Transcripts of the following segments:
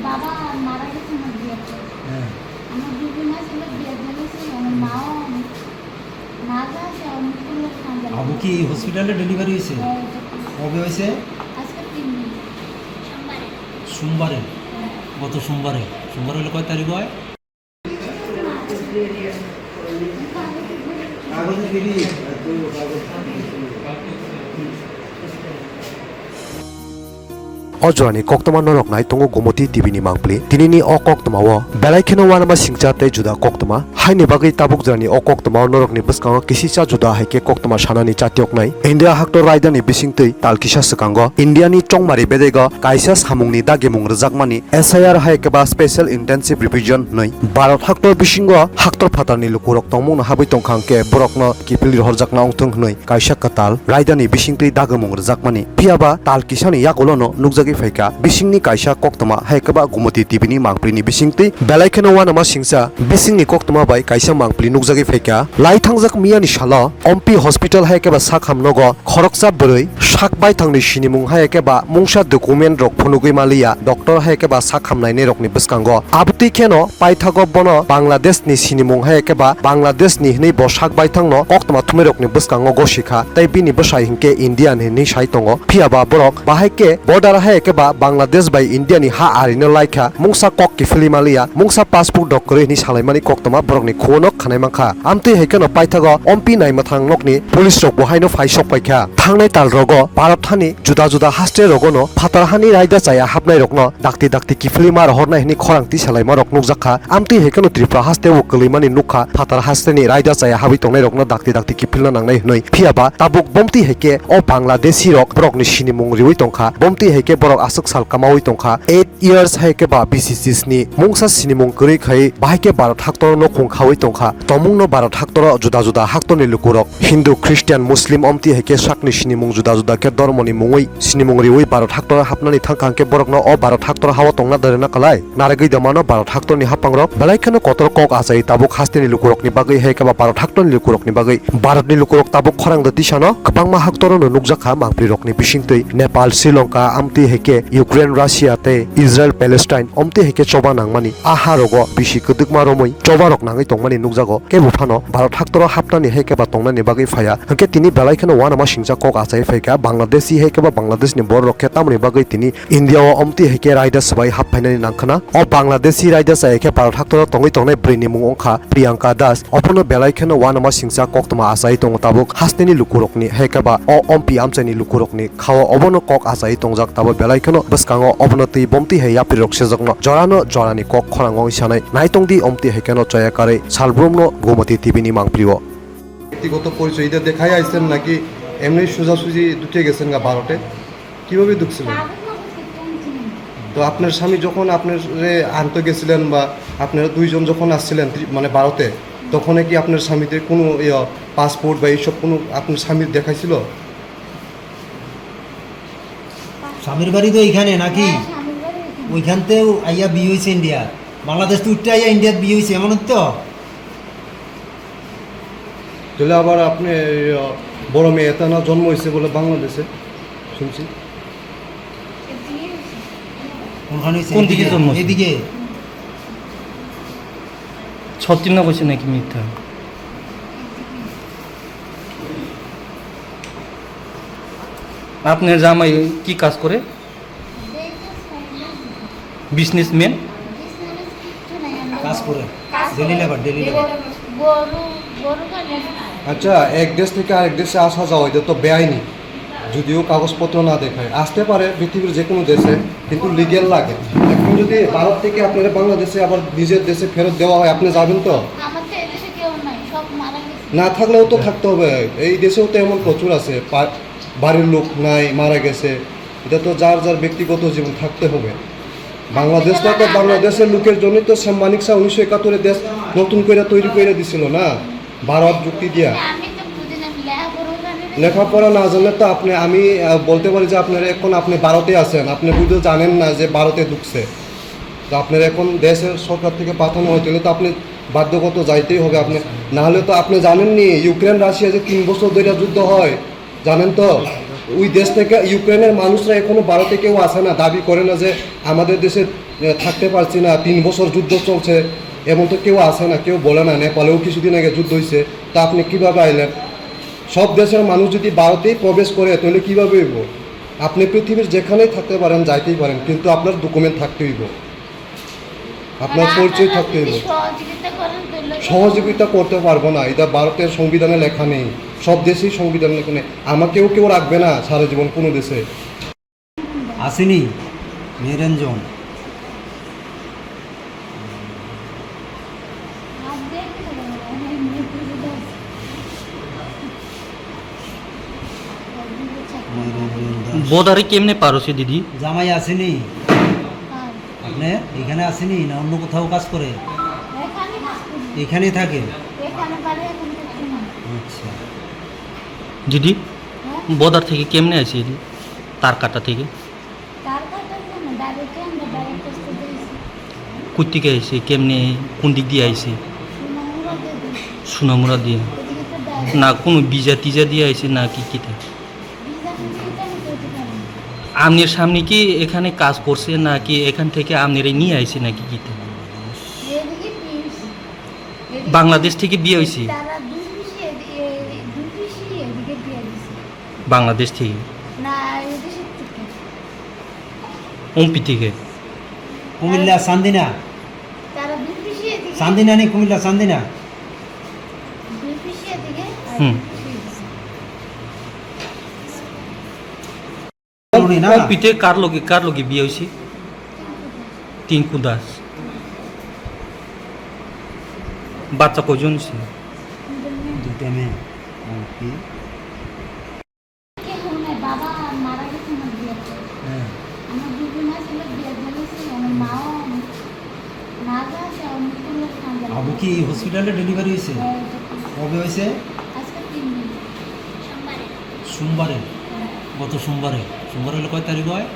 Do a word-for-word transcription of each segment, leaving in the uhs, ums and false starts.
বাবা মারা গেছে আমার বিয়ের পর। হ্যাঁ। আমার দুই মাস হলো বিয়ের জন্য সেই আমার মাও আমি না যাওয়া সে আমি কোনো খান জানি আবু না। কি হসপিটালে ডেলিভারি হয়েছে? হ্যাঁ, এটা তো কবে হয়েছে? আজকে তিন দিন। সোমবারে। সোমবারে? হ্যাঁ। গত সোমবারে। সোমবার হলে কয় তারিখ হয়? O jorani koktwma norok nai tongo Gomoti T V ni mangpli. Tinini o koktwma o belai kheno uanama singcha tei juda koktwma. Haini bagwi tabuk jorani o koktwma o norokni bwskango kisisa juda hai khe koktwma sanani chatioknai. India haktor raidani bisingtwi tal kisa swkango India ni chongmari bedego kaisa samungni dagimung rwjakmani S I R hai khe ba Special Intensive Revision hwnwi Bharat haktor bisingo haktor phatarni lukurok tongmungno habwi tongkha hwnkhe borokno kiphilwi rohorjakna wngthung hwnwi kaisa kwtal raidani bisingtwi dagimung rwjakmani. Phiya ba tal kisani yagulono nukjagwi phaikha bisingni kaisa koktwma hai khe ba Gumoti T V ni mangpili ni bisingtwi belai kheno uanama singcha bisingni koktwma bai kaisa mangpili nukjagwi phaikha. Lai thangjak miyani salo Ompi Hospital hai khe ba sakham nogo khoroksa bwrwi sak baithangni sinimung hai khe ba mungsa document rok phunugwi maliya doctor hai khe ba sak hamnainai rokni bwskango. Abotwi kheno paithago bono Bangladesh ni sinimung hai khe ba Bangladesh ni hwnwi bo sak baithangno koktwma thumnairokni bwskango gosikha tei bini bwsai hinkhe Indian hinwi sai tongo. Phiya ba borok bahai khe border hai khe ba Bangladesh bai India ni ha arino laikha, mungsa kok kiphilwi maliya, mungsa passport rok kwrwi hinwi salaimani koktwma borokni khuono khanai mankha. Amtwi hai kheno paithago Ompi naimwthang nokni police rok bo haino phai sok paikha. Thangnai tal rogo Bharat hani juda juda haste rogono phatar hani raida chaya hapnai rokno dakti dakti kiphilwi ma rohornai hwnwi khorang tisalaima rok nukjakha. Amtwi hai kheno Tripura haste o kwlwimani nukha phatar hasteni raida chaya habwi tongnai rokno dakti dakti kiphilna nangnai hwnwi. Phiya ba tabuk bomtwi hai khe o Bangladeshi rok borokni sinimung riwi tongkha. Bomtwi hai khe borok aswk sal kamaui tongkha. Eight years hai khe ba B C C sni mungsa sinimung kwrwi khai bahai khe Bharat haktoro no khung khaui tongkha. Tomungno Bharat haktoro juda juda haktorni lukurok Hindu, Christian, Muslim omtwi hai khe sakni sinimung juda juda khe dormoni mungwi sinimung riwi Bharat haktoro hapnani thangkha hwnkhe borokno o Bharat haktoro hao tongna dare na kalai. Narigwi da mano Bharat haktorni haphangrok belai kheno kotor kok achai tabuk hasteni lukurokni bagwi hai khe ba Bharat haktorni lukurokni bagwi. Bharatni lukurok tabuk khorang da tisano kwbangma haktorono nukjakha mangprirokni bisingtwi Nepal, Sri Lanka, amtwi hai khe Ukraine, Russia tei Israel, Palestine omtwi hai khe choba nangmani. A ha rogo bisi kwdwkma romwi choba rok nangwi tongmani nukjago. Kebo phano Bharat haktoro hapnani hai khe ba tongnani bagwi phaiya. Hwnkhe tini belai kheno uanama singcha kok achai phaikha Bangladeshi hai khe ba Bangladeshni bororok khe tamoni bagwi tini India o omtwi hai khe raida swbai hap phainani nangkhwna. O Bangladeshi raida chaya khe Bharat haktoro tongwi tongnai bwrwini mung wngkha Priyanka Das. Obono belai kheno uanama singcha koktwma achai tongo tabuk hasteni lukurokni hai khe ba o ompi amchaini lukurokni khao obono kok achai tongjak tabuk belai kheno bwskango obono twi bomtwi hai yaprirok sejakno jorano jorani kok khorang wngwi sanai. Naitongdi omtwi hai kheno chaya karwi salbrumno Gomoti T V ni mangprio. ব্যক্তিগত পরিচয় এটা দেখাই আইছেন নাকি এমনি সোজাসুজি ঢুকে গেছেন গা ভারতে? কিভাবে ঢুকছিলেন? তো আপনার স্বামী যখন আপনারে আনতে গেছিলেন বা আপনারা দুইজন যখন আসছিলেন ত্রি-, মানে ভারতে, তখন কি আপনার স্বামীতে কোনো ইয়া, পাসপোর্ট বা এইসব কোনো আপনার স্বামীর দেখাইছিল? স্বামীর বাড়ি তো এখানে নাকি? হ্যাঁ, স্বামীর বাড়ি এখানে। ওইখান তো আইয়া বিয়ে হয়েছে ইন্ডিয়া। বাংলাদেশ তো উঠতে আইয়া ইন্ডিয়াত বিয়ে হয়েছে, এমন তো? তাহলে আবার আপনি, এই, আহ, বড় মেয়ে এটা না জন্ম হয়েছে বলে বাংলাদেশে শুনছি। কোনখানে হয়েছে? কোন দিকে এদিকে, জন্ম হয়েছে? এদিকে। ছত্রিশ না কইছে নাকি মিথ্যা? আপনার জামাই কি কাজ করে? বিজনেসম্যান? কাজ করে। Daily labour, daily labour. গরু, গরু পালে। আচ্ছা, এক দেশ থেকে আরেক দেশে আসা যাওয়া, এটা তো বেআইনি। যদিও কাগজপত্র না দেখায়, আসতে পারে পৃথিবীর যে কোনো দেশে, কিন্তু লিগ্যাল লাগে। এখন যদি ভারত থেকে আপনারা বাংলাদেশে আবার নিজের দেশে ফেরত দেওয়া হয়, আপনি যাবেন তো? আমার তো এদেশে কেউ নাই, সব মারা গেছে। না থাকলেও তো থাকতে হবে, এই দেশেও তো এমন প্রচুর আছে, পা-, বাড়ির লোক নাই, মারা গেছে, এটা তো যার যার ব্যক্তিগত জীবন থাকতে হবে। বাংলাদেশটা তো, বাংলাদেশের লোকের জন্যই তো শেখ মানিক শাহ উনিশশো একাত্তরে দেশ নতুন করে তৈরি করে দিছিল না, ভারত যুক্তি দিয়া। আমি তো বুঝি না, আমি লেখাপড়া জানি না। লেখাপড়া না জানলে তো আপনি, আমি, আহ, বলতে পারি যে আপনারা এখন আপনি ভারতে আছেন, আপনি বুঝতে জানেন না যে ভারতে ঢুকছে। তো আপনারা এখন দেশের সরকার থেকে পাঠানো হয়, তাহলে তো আপনি বাধ্যগত যাইতেই হবে। আপনি, না হলে তো আপনি জানেননি, ইউক্রেন রাশিয়া যে তিন বছর ধরে যুদ্ধ হয়, জানেন তো? ওই দেশ থেকে ইউক্রেনের মানুষরা এখনো ভারতে কেউ আসে না, দাবি করে না যে আমাদের দেশে, এ, থাকতে পারছি না, তিন বছর যুদ্ধ চলছে, এমন তো কেউ আসে না, কেউ বলে না। নেপালেও কিছুদিন আগে যুদ্ধ হয়েছে, তা আপনি কিভাবে আইলেন? সব দেশের মানুষ যদি ভারতেই প্রবেশ করে, তাহলে কিভাবে হইব? আপনি পৃথিবীর যেখানেই থাকতে পারেন, যাইতেই পারেন, কিন্তু আপনার ডকুমেন্ট থাকতে হইব। আপনার মানে পরিচয় আপনারা থাকতে যদি হইব। সহযোগিতা করেন, তাহলে তো সহযোগিতা করতে পারবো না, এটা ভারতের সংবিধানে লেখা নেই, সব দেশেই সংবিধানে লেখা নেই। আমাকেও কেউ রাখবে না সারা জীবন কোনো দেশে। আসেনি নিরঞ্জন। নিরঞ্জন দাস। বর্ডারে কেমনে পার হচ্ছে দিদি? জামাই আসেনি। আপনি এখানে আসেনি না অন্য কোথাও কাজ করে? এখানে কাজ করি। এখানেই থাকে? এখানে বাড়ি, এখন থাকি না। আচ্ছা। দিদি, হ্যাঁ? বর্ডার থেকে কেমনে আইছে দিদি? তার কাটা থেকে? তার কাটা তো না, ডাইরেক্ট আমরা ডাইরেক্ট আসতে দিয়েছি। কোথেকে আইছে? কেমনে? কোন দিক দিয়ে আইছে? সুনামুরা দিয়ে দিয়েছি। সুনামুরা দিয়ে? এদিকে তো ডাইরেক্ট। না কোনো ভিসা টিসা দিয়ে আইছে না কি কিতা? ভিসা টিসা এটা আমি করতে পারি না। আপনার স্বামী কি এখানে কাজ করছে নাকি এখান থেকে আপনারে নিয়ে আইছে নাকি কিতা? এদিকে বিয়ে হয়েছে। এদিকে বাংলাদেশ থেকে বিয়ে হয়েছে? তারা দুই পিসি এদিকে, দুই পিসি এদিকে বিয়ে হয়েছে। বাংলাদেশ থেকে? না, এই দেশের থেকে। ওমপি থেকে? কুমিল্লা চান্দিনা। তারা দুই পিসি এদিকে। চান্দিনা নেই, কুমিল্লা চান্দিনা। দুই পিসি এদিকে আর হুম। দুই পিসি এদিকে। উনি না? ওমপিতে কার লগে, কার লগে বিয়ে হয়েছে? টিঙ্কু দাস। বাচ্চা কয়জন হয়েছে? দুইটা মেয়ে। ওমপি। কেউ নাই, বাবা মারা গেছে আমার বিয়ের পর। হ্যাঁ। আমার দুই বোন ছিল, বিয়ে দিয়েছে, আমার মাও আমি। না যাওয়া সে আমার কোনো খান জানে আবু না। কি হসপিটালে ডেলিভারি হয়েছে? হ্যাঁ, এটা ঠিক। কবে হয়েছে? আজকে তিন দিন। সোমবারে। সোমবারে? হ্যাঁ। গত সোমবারে। সোমবার হলে কয় তারিখ হয়?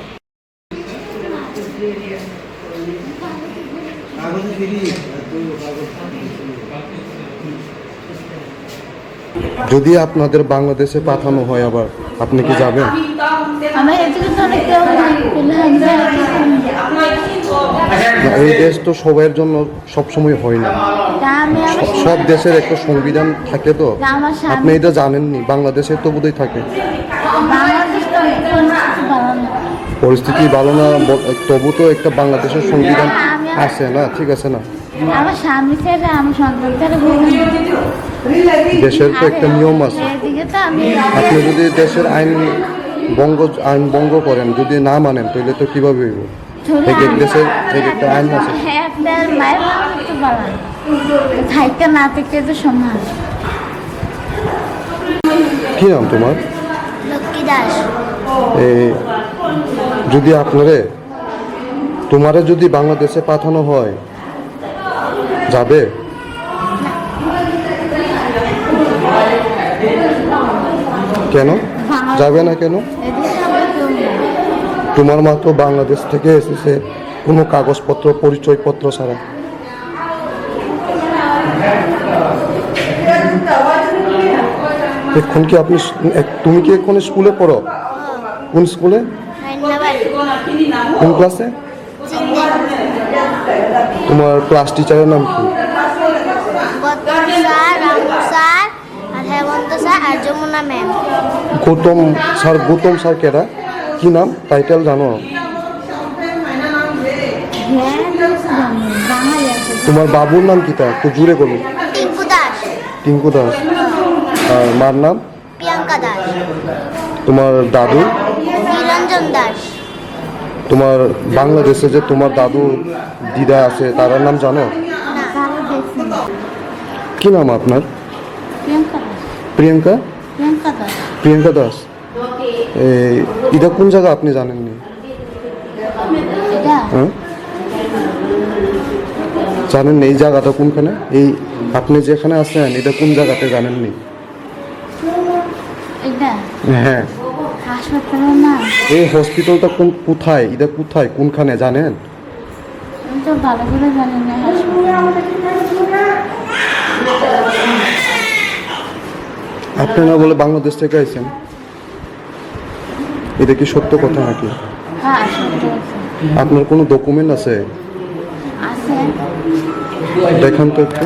যদি আপনাদের বাংলাদেশে পাঠানো হয় আবার, আপনি কি যাবেন? আমার এদিকে তো অনেক কেউ নেই, তাহলে আমি যাবো কি করে? না, এই দেশ তো সবার জন্য সবসময় হয় না। তা আমি আমার সব, সব দেশের একটা সংবিধান থাকে তো। তা আমার স্বামী আপনি এটা জানেননি, বাংলাদেশে তো বোধহয় থাকে। বাংলাদেশ তো অনেক পরিস্থিতি ভালো না। পরিস্থিতি ভালো না, ব-, তবু তো একটা বাংলাদেশের সংবিধান আমি আমার আছে না, ঠিক আছে না? আমার স্বামী ছেড়ে, আমার সন্তান ছেড়ে ঘুরে দেশের তো একটা নিয়ম আছে। এদিকে তো আমি আপনি যদি দেশের আইন ভঙ্গ, আইন ভঙ্গ করেন, যদি না মানেন, তাহলে তো কিভাবে হইব? এক এক দেশে এক একটা আইন আছে। হ্যাঁ, আপনার মায়ের মতো তো বলা। থাকতে না থাকতে তো সমান। কি নাম তোমার? লক্ষ্মী দাস। এই, যদি আপনারে, তোমারে যদি বাংলাদেশে পাঠানো হয়, যাবে? কেন? বাংলাদেশ যাবে না কেন? এদিকে আমরা কেউ নেই। তোমার মা তো বাংলাদেশ থেকে এসেছে কোনো কাগজপত্র, পরিচয়পত্র ছাড়া। এখন কি আপনি স-, এক-, তুমি কি এখন স্কুলে পড়ো? কোন স্কুলে? Nine number. কোন ক্লাসে? তোমার ক্লাস টিচারের নাম কি? গৌতম স্যার, রামু স্যার, আর হেমন্ত স্যার, আর যমুনা ম্যাম। গৌতম স্যার, গৌতম স্যার কেডা? কি নাম? টাইটেল জানো? তোমার বাবুর নাম কিতা? একটু জোরে বলো। টিঙ্কু দাস। টিঙ্কু দাস। আর মার নাম? প্রিয়াঙ্কা দাস। তোমার দাদু? নিরঞ্জন দাস। তোমার বাংলাদেশে যে তোমার দাদু দিদা আছে, তারার নাম জানো? না। কি নাম আপনার? প্রিয়াঙ্কা দাস। প্রিয়াঙ্কা? প্রিয়াঙ্কা দাস। প্রিয়াঙ্কা দাস। এই, এটা কোন জায়গা আপনি জানেননি? এটা? হ্যাঁ? জানেন না এই জায়গাটা কোনখানে? এই আপনি যেখানে আছেন, এটা কোন জায়গাতে জানেননি? এটা? হ্যাঁ। হাসপাতাল না? এই হসপিটালটা কোন, কোথায়? এটা কোথায়? কোনখানে জানেন? আমি তো ভালো করে জানি না হাসপাতাল। আপনি না বলে বাংলাদেশ থেকে আইছেন? এটা কি সত্য কথা নাকি? হ্যাঁ, সত্য কথা। আপনার কোনো ডকুমেন্ট আছে? আছে। দেখান তো একটু।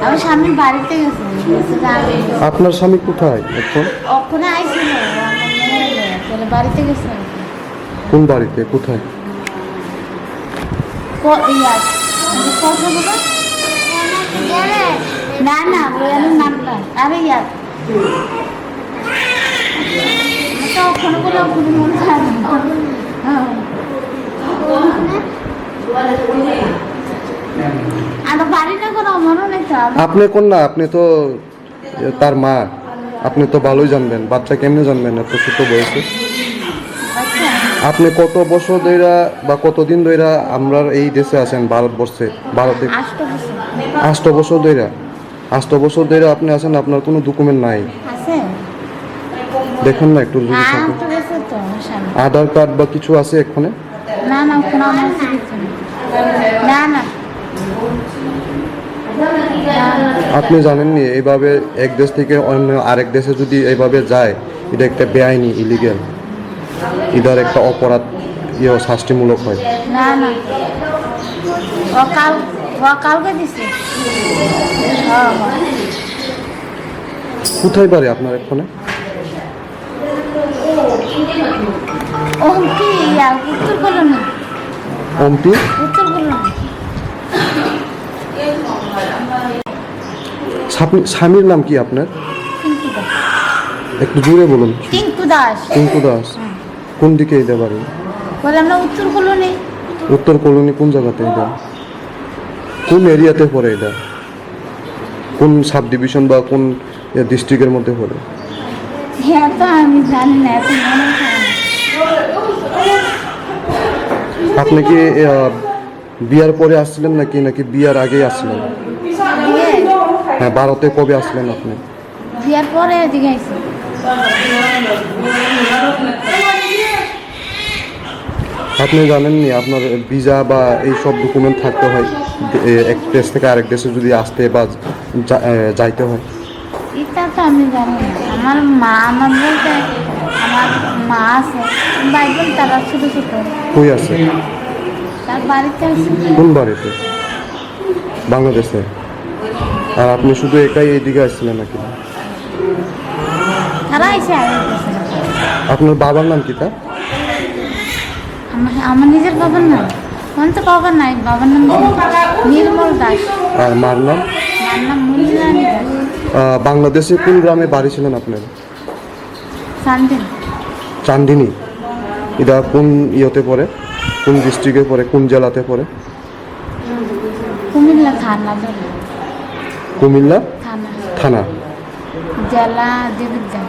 আমার স্বামী বাড়িতে গেছে, গেছে যে আমি আপনার স্বামী কোথায় এখন? ওখানে আইছিল, আমার মেয়ে হলো, তাহলে বাড়িতে গেছে আর কি। কোন বাড়িতে? কোথায়? ক-, ইয়া, কথা বলো। না, না, ওই আমি নাম না। আরে ইয়া। তো ওখানে বলে ওখানে মন খারাপ। হ্যাঁ। আর বাড়ি না কোনো মনে নেই তো। আপনি কোন না? আপনি তো তার মা, আপনি তো ভালোই জানবেন, বাচ্চা কেমনে জানবেন এত ছোট বয়সে? আচ্ছা। আপনি কত বছর ধইরা বা কতদিন ধইরা আমরার এই দেশে আছেন, ভারতবর্ষে, ভারতে? আষ্ট বছর। আষ্ট বছর ধইরা? আষ্ট বছর ধইরা আপনি আছেন, আপনার কোনো ডকুমেন্ট নাই? আছে। দেখেন না একটু যদি না, থাকে। তো আছে তো, আমার স্বামী। আধার কার্ড বা কিছু আছে এখানে? না, না, কোনো আমার কাছে কিছু নেই। না, না। না। আপনি জানেননি এইভাবে এক দেশ থেকে অন্য আরেক দেশে যদি এইভাবে যায়, এটা একটা বেআইনি, ইলিগ্যাল, এটার একটা অপরাধ, ইয়ে, শাস্তিমূলক হয়। না, না। ও কাল, ও কালকে দিছে। হ্যাঁ, হ্যাঁ। কোথায় বাড়ি আপনার এখানে? অম্পি, ইয়া, উত্তর কলোনি। অম্পি? উত্তর কলোনি। স্বামী-, স্বামীর নাম কি আপনার? টিঙ্কু দাস। একটু জোরে বলুন। টিঙ্কু দাস। টিঙ্কু দাস। হুম। কোন দিকে এটা বাড়ি? বলে আমরা উত্তর কলোনি। উত্তর কলোনি কোন জায়গাতে এটা? কোন এরিয়াতে পড়ে এটা? কোন সাব ডিভিশন বা কোন, এ, ডিস্ট্রিক্টের মধ্যে পড়ে? হ্যাঁ, তো আমি জানি না, এত মনে থাকে না। আপনি কি, এ, আ, বিয়ার পরে আসছিলেন নাকি, নাকি বিয়ার আগেই আসছিলেন? বিয়ে। হ্যাঁ, ভারতে কবে আসলেন আপনি? বিয়ার পরে এদিকে আইছি। আপনি জানেননি আপনার ভিসা বা এই সব ডকুমেন্ট থাকতে হয়, এ, এক দেশ থেকে আরেক দেশে যদি আসতে বা যা-, এ, যাইতে হয়? এটা তো আমি জানি না। আমার মা, আমার বলতে আমার মা আছে, ভাই বোন তারা ছোট ছোট। কই আছে? তার বাড়িতে আছে। কোন বাড়িতে? বাংলাদেশে। আর আপনি শুধু একাই এইদিকে আসছিলেন নাকি? তারা এসে আগে গেছে। আপনার বাবার নাম কিতা? আমার, আমার নিজের বাবার নাম? আমার তো বাবা নাই, বাবার নাম কি? নির্মল দাস। আর মার নাম? মার নাম মঞ্জুরানী দাস। আহ, বাংলাদেশে কোন গ্রামে বাড়ি ছিলেন আপনার? চান্দিনী। চান্দিনী। এটা কোন ইয়েতে পড়ে? কোন ডিস্ট্রিক্টে পড়ে? কোন জেলাতে পড়ে? কুমিল্লা থানা ধরে। কুমিল্লা থানা। থানা। জেলা দেবিদ্বার।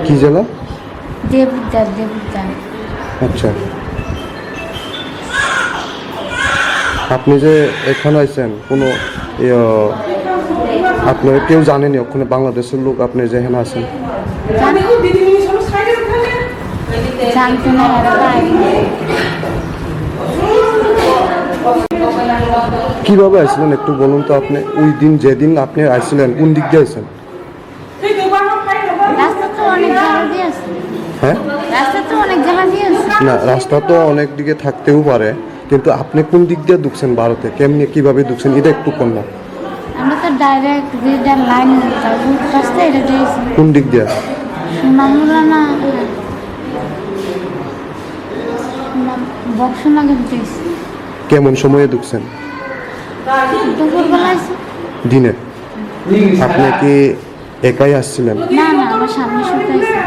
কি জেলা? দেবিদ্বার, দেবিদ্বার। আচ্ছা। আপনি যে এখানে আছেন, কোনো, ইয়ে, আপনার কেউ জানেনি ওখানে বাংলাদেশের লোক আপনি যেখানে আছেন? জান-, জানতো না, এরা তো আইনি। কিভাবে আসলেন একটু বলুন তো, আপনি ওই দিন যেদিন আপনি আসছিলেন কোন দিক দিয়ে আসছেন? রাস্তা তো অনেক জায়গা দিয়ে আছে। হ্যাঁ? রাস্তা তো অনেক জায়গা দিয়ে আছে। না, রাস্তা তো অনেক দিকে থাকতেও পারে, কিন্তু আপনি কোন দিক দিয়ে ঢুকছেন ভারতে? কেমনে, কিভাবে ঢুকছেন? এটা একটু কোন না? আমরা তো ডাইরেক্ট যে যার লাইন, বুট রাস্তা এটা দিয়েছি। কোন দিক দিয়ে? মামুরা না, না, বক্সনগর দিয়েছি। কেমন সময়ে ঢুকছেন? দুপুরবেলা আইছি। দিনে? আপনি কি একাই আসছিলেন? না, না, আমার সামনে শুতে আছে।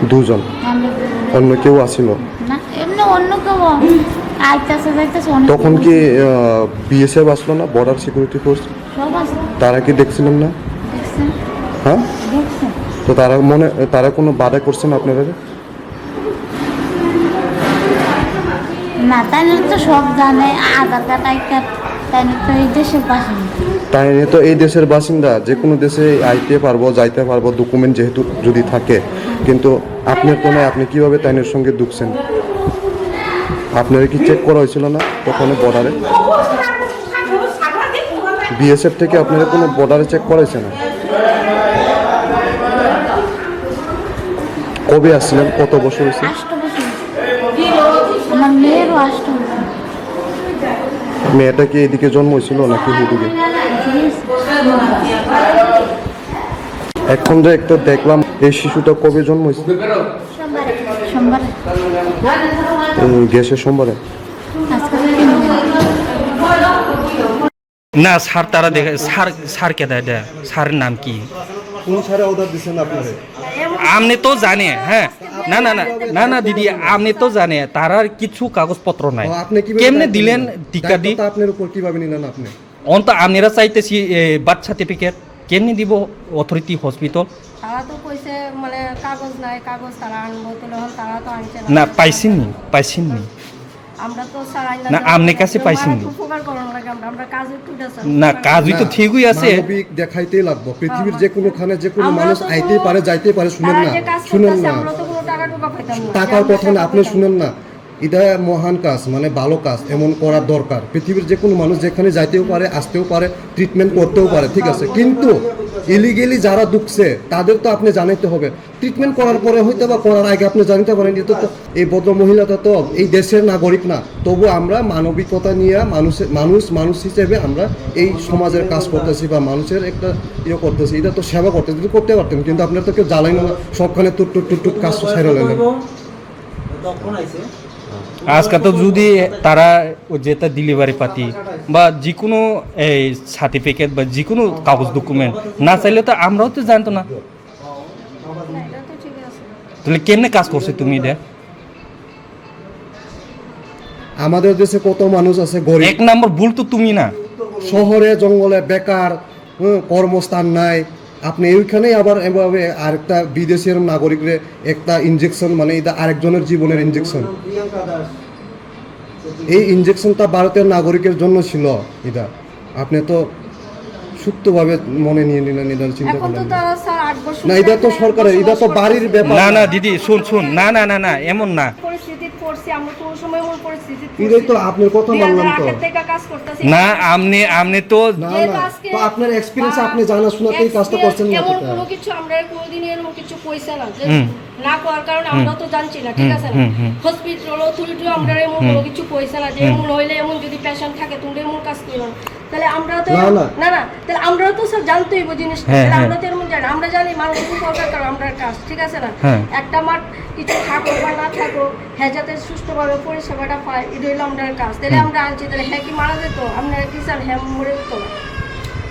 দুজন? আমরা দুজন। অন্য কেউ আসিল? না, এমনি অন্য কেউ আইতাছে যাইতাছে, অনেক তখন কেউ কি, আছে। আহ, বিএসএফ আসলো না, বর্ডার সিকিউরিটি ফোর্স? সব আছে। তারা কি দেখছিলেন না? দেখছেন। হ্যাঁ? দেখছেন। তো তারা মনে, তারা কোনো বাধা করছে না আপনারা? না, তাইলে তো সব জানে, আধার কার্ড, আই কার্ড, তাইলে তো এই দেশের বাসিন্দা। তাইলে তো এই দেশের বাসিন্দা, যে কোনো দেশে আইতে পারবো, যাইতে পারবো, ডকুমেন্ট যেহেতু যদি থাকে, কিন্তু আপনার তো নাই, আপনি কিভাবে তাইনের সঙ্গে ঢুকছেন? আপনারা কি চেক করা হয়েছিল না তখন বর্ডারে? বিএসএফ থেকে আপনারা কোনো বর্ডারে চেক করাইছে না? কবে আসছিলেন? কত বছর হয়েছে? আষ্ট বছর হয়েছে। আমার মেয়েরও আষ্ট বছর। মেয়েটা কি এদিকে জন্ম হয়েছিল নাকি ওদিকে? এখন যে একটা দেখলাম, এই শিশুটা কবে জন্ম হয়েছে? সোমবারে। সোমবারে। উম, গেছে সোমবারে। আজকে তিন দিন। না, স্যার, তারা দেখে, স্যার, স্যার কে দেয়, দেয়? স্যারের নাম কি? কোন স্যারে অর্ডার দিচ্ছেন আপনারে? আপনি তো জানে, হ্যাঁ? না, না, না, না, না, দিদি, আপনি তো জানে, তারার কিছু কাগজপত্র নাই। ও, আপনি কিভাবে কেমনে দায়িত্ব দিলেন নিলেন? টিকা দি? দায়িত্বটা আপনার উপর কিভাবে নিলেন আপনি? অন্ত আপনারা চাইতেছি, এ, বার্থ সার্টিফিকেট কেমনে দিব? Authority hospital? তারা তো কইছে, মানে, কাগজ নাই, কাগজ তারা আনবো, তো এখন তারা তো আনছে না। না, পাইছেননি, পাইছেননি। আমরা তো স্যার আইনা না, যাওয়া আপনি লাগে। কাছে তো পাইছেন মারা নি? খুব উপকার করার লাগে আমরা, আমরা কাজে তো এটা স্যার। না, কাজই তো না, ঠিকই আছে। মানবিক দেখাইতেই লাগবো। পৃথিবীর আমরা যে কোনোখানে যে কোনো আমরা মানুষ তো আইতেই কোনো পারে, যাইতেই পারে, শুনেন তারা না, যে কাজ শুনেন করতেছে, না। আমরা তো কোনো টাকা টুকা পাইতাম না। টাকার আমরা কথা না, টাকা আপনি পাইতাম শুনেন না। এটা মহান কাজ, মানে ভালো কাজ, এমন করার দরকার। পৃথিবীর যে কোনো মানুষ যেখানে যাইতেও পারে, আসতেও পারে, ট্রিটমেন্ট করতেও পারে, ঠিক আছে। কিন্তু ইলিগেলি যারা ঢুকছে, তাদের তো আপনি জানাইতে হবে। ট্রিটমেন্ট করার পরে হয়তো বা করার আগে আপনি জানতে পারেন, এটা তো, এই ভদ্র মহিলাটা তো এই দেশের নাগরিক না। তবু আমরা মানবিকতা নিয়ে মানুষের, মানুষ, মানুষ হিসেবে আমরা এই সমাজের কাজ করতেছি বা মানুষের একটা ইয়ে করতেছি। এটা তো সেবা করতেছি, যদি করতে পারতেন, কিন্তু আপনারা তো কেউ জ্বালাইন না, সবখানে টুট টুট টুট টুট কাজ তো সেরে নিলেন। আজকে তো যদি তারা ও যেটা ডেলিভারি পাতি বা যে কোনো এই সার্টিফিকেট বা যে কোনো কাগজ ডকুমেন্ট না চাইলে তো আমরাও তো জানতো না। না, এটা তো ঠিক আছে। তাহলে কেমনে কাজ করছে তুমি এটা? আমাদের দেশে কত মানুষ আছে গরিব। এক নম্বর ভুল তো তুমি না। শহরে জঙ্গলে বেকার, হুম, কর্মস্থান নাই। আপনি ওইখানেই আবার এভাবে আরেকটা বিদেশের নাগরিকরে একটা ইঞ্জেকশন, মানে এটা আরেকজনের জীবনের ইঞ্জেকশন। এই ইঞ্জেকশনটা ভারতের নাগরিকের জন্য ছিল এটা। আপনি তো সুপ্তভাবে মনে নিয়ে নিলেন, এটা চিন্তা এখন তো করলেন না। তারা, স্যার, আট বছর না, এটা তো ধরে সরকারের, এটা তো বসবাস বাড়ির করছে। ব্যাপার না, না। না, দিদি, শুন, শুন, না, না, না, না, এমন না। পরিস্থিতিতে পড়ছি, আমরা কোনো সময় এমন পরিস্থিতিতে এটাই পড়ছি। তো আপনার কথা দুই হাজার আট মানলাম তো। থেকে কাজ করতেছি। না, আপনি, আপনি তো না, যে না, আজকে তো আপনার এক্সপিরিয়েন্স, বা আপনি জানাশোনাতে এই কাজটা এক্সপিরিয়েন্স করছেন না এমন কেন? কোনো কিছু আমরা কোনোদিনই এরকম কিছু কইছে না যে হুম। না করার কারণে হুম। আমরা তো জানছি না, ঠিক হুম, আছে না? হুম, হুম। হসপিটাল অথরিটিও আমরা এমন হুম। কোনো কিছু কইছে না যে হুম। এমন হইলে এমন যদি পেশেন্ট থাকে তোমরা এমন কাজ করো না। তাহলে আমরা তো না, না। না, না, তাহলে আমরা তো স্যার জানতে হইব জিনিসটা। হ্যাঁ, তাহলে হ্যাঁ। আমরা তো এমন জানি, আমরা জানি মানুষ তো সরকার কারণ আমরা কাজ, ঠিক আছে না? হ্যাঁ। একটা মাঠ কিছু থাকো বা না থাকো, হ্যাঁ যাতে সুষ্ঠুভাবে পরিষেবাটা পায়, এটা হইলো আমরা কাজ। তাহলে হুম। আমরা আনছি, তাহলে হ্যাঁ কি মারা যেত? আমরা কি স্যার হ্যাঁ মরে যেত না?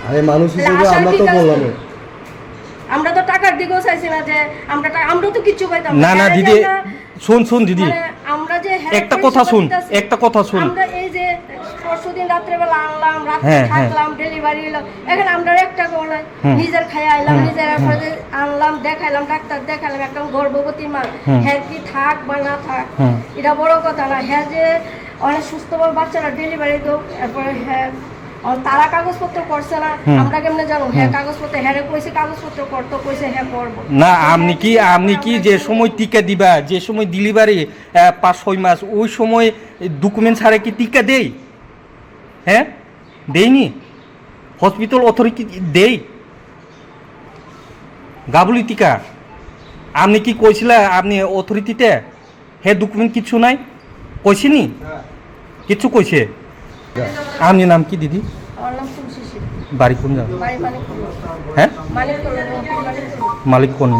আরে মানুষ তাহলে হিসেবে আশা আমরা কি তো কাজ বললাম। করবে? আমরা তো টাকার দিকেও চাইছি না যে আমরা টা-, আমরা তো কিচ্ছু পাইতাম না। না, না, এরা যে দিদি, আমরা, শুন, শুন, দিদি। মানে, আমরা যে হেল্প একটা কথা করেছি শুন, সেটা দিতাছি। একটা কথা শুন। আমরা এই যে পরশুদিন রাত্রেবেলা আনলাম, রাত্রে হ্যাঁ, হ্যাঁ। থাকলাম, ডেলিভারি হলো। এখন আমরা একটা কোনো নাই। হুম। নিজের খাই আইলাম, হুম, নিজের হুম। এরপরে আনলাম, দেখাইলাম, ডাক্তার দেখাইলাম, একটা গর্ভবতী মা, হুম। হ্যাঁ কি থাক বা না থাক, হুম। এটা বড় কথা না। হ্যাঁ যে অনেক সুস্থভাবে বাচ্চারা ডেলিভারি দেব, এরপরে হ্যাঁ ও, তারা কাগজপত্র করছে না, হুম। আমরা কেমনে জানো? হ্যাঁ, হুম। কাগজপত্র, হ্যাঁ রে কইছে কাগজপত্র করতো, কইছে হ্যাঁ করবো। না, তো আপনি হ্যাঁ কি, কি আপনি করবো? কি আমরা যে কি সময় টিকা দিবা, যে সময় ডেলিভারি, আহ, পাঁচ ছয় মাস, ওই সময় ডকুমেন্ট ছাড়া কি টিকা দেই? হ্যাঁ, দেইনি? হসপিটাল অথরিটি দেই? গাবুলি টিকা? আপনি কি কইছিলা আপনি অথরিটিতে? হে ডকুমেন্ট কিচ্ছু নাই? কইছিনি? কিচ্ছু কইছে? আপনি নাম কি দিদি? আমার নাম ফুলশিশির। বাড়ি কোন জায়গা? বাড়ি মানিকপুর। হ্যাঁ? মানিকপুর, মানিকপুর। মালিক কোন?